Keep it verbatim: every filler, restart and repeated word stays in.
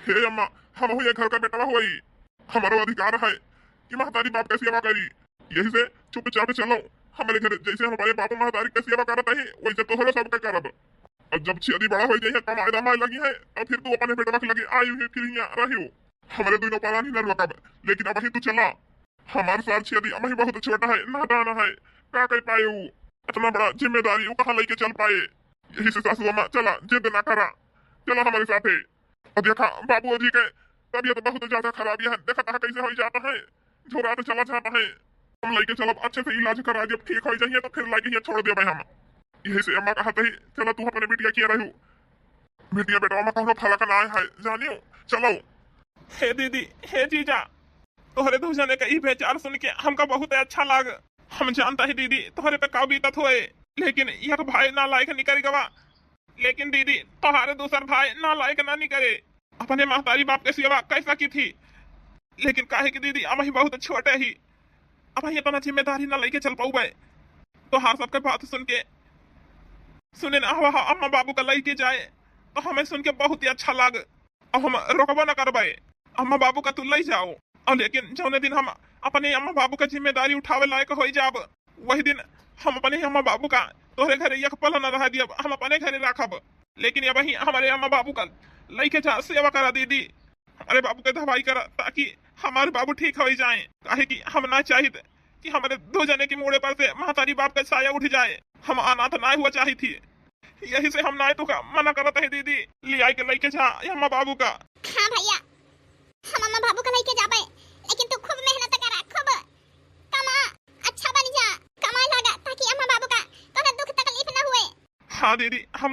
हे अम्मा, हमहू ये घर का बेटवा होई, हमरो अधिकार है कि महतारी बाप के सेवा करी। यही से चुपचाप चलो हमरे घरे, जैसे हम अपने बाप महतारी के सेवा करत ही, वैसे तोहरो सबके करब। और जब छियदी बड़ा हो जाइए, कमाए धमाए लगी है, तब फिर तू अपने बेटवा के लगे आई हुई फिर यहाँ रहियो। हमरे दोनों परानी न रोकब, लेकिन अबही तू चला। हमार सार छियदी अबही बहुत छोटा है, नादान है, का कर पाए ऊ? इतना बड़ा जिम्मेदारी ऊ कहाँ लेके चल पाए? यही से सासू अम्मा, चला, जिद ना करा, चला हमारे साथे। और देखा, बाबूजी के तबीयत बहुत ज्यादा खराब है, देखा तहा कैसे हो जाता है, झोरात चला जाता है। हम लेके चलब, अच्छे से इलाज करा, जब ठीक हो जाइए तो फिर लेके ये छोड़ देबे हम। यही से अम्मा कहत ही, चला तू अपने बिटिया किया रहू, बिटिया बेटवा में कौनो फर्क ना है, जानियो, चलो। हे दीदी, हे जीजा, तोहरे दो जने का ई बेचार सुन के हमका बहुत अच्छा लाग। हम जानता ही दीदी, तोहरे पे का बीतत होए, लेकिन एक भाई नालायक निकल गवा। लेकिन दीदी, तोहारे दूसर भाई नालायक ना निकले। अपने महतारी बाप के सेवा कैसा की थी, लेकिन काहे कि दीदी, अबही बहुत छोटे ही, अबही इतना जिम्मेदारी ना लेके चल पाऊबे। तोहार सबके बात सुन के, सुने ना हवा अम्मा बाबू का लेके जाए, तो हमें सुन के बहुत ही अच्छा लाग। अब हम रोकबो ना करबे, अम्मा बाबू का तू ले जाओ। और लेकिन जौने दिन हम अपने अम्मा बाबू का जिम्मेदारी उठावे लायक हो जाब, वही दिन हम अपने अम्मा बाबू का तोहरे घरे एक पल न रह दियब, हम अपने घरे रखब। लेकिन अबही हमारे अम्मा बाबू का लेके जा, सेवा करा दीदी, हमारे बाबू के दवाई करा, ताकि हमारे बाबू ठीक हो जाए। काहे कि हम ना चाहित कि हमारे दो जने के मूड़े पर से महतारी बाप का साया उठ जाए। हम अनाथ ना हुआ चाहित ही, यही से हम ना तो का मना करत है दीदी, ले आए के लेके जा अम्मा बाबू का। हाँ भैया, हम अम्मा बाबू का लेके जाबे, लेकिन तू खूब मेहनत करा, खूब कमा, अच्छा बन जा, कमाए लागा, ताकि अम्मा बाबू का तोरा दुख तकलीफ ना हुए। हाँ दीदी, हम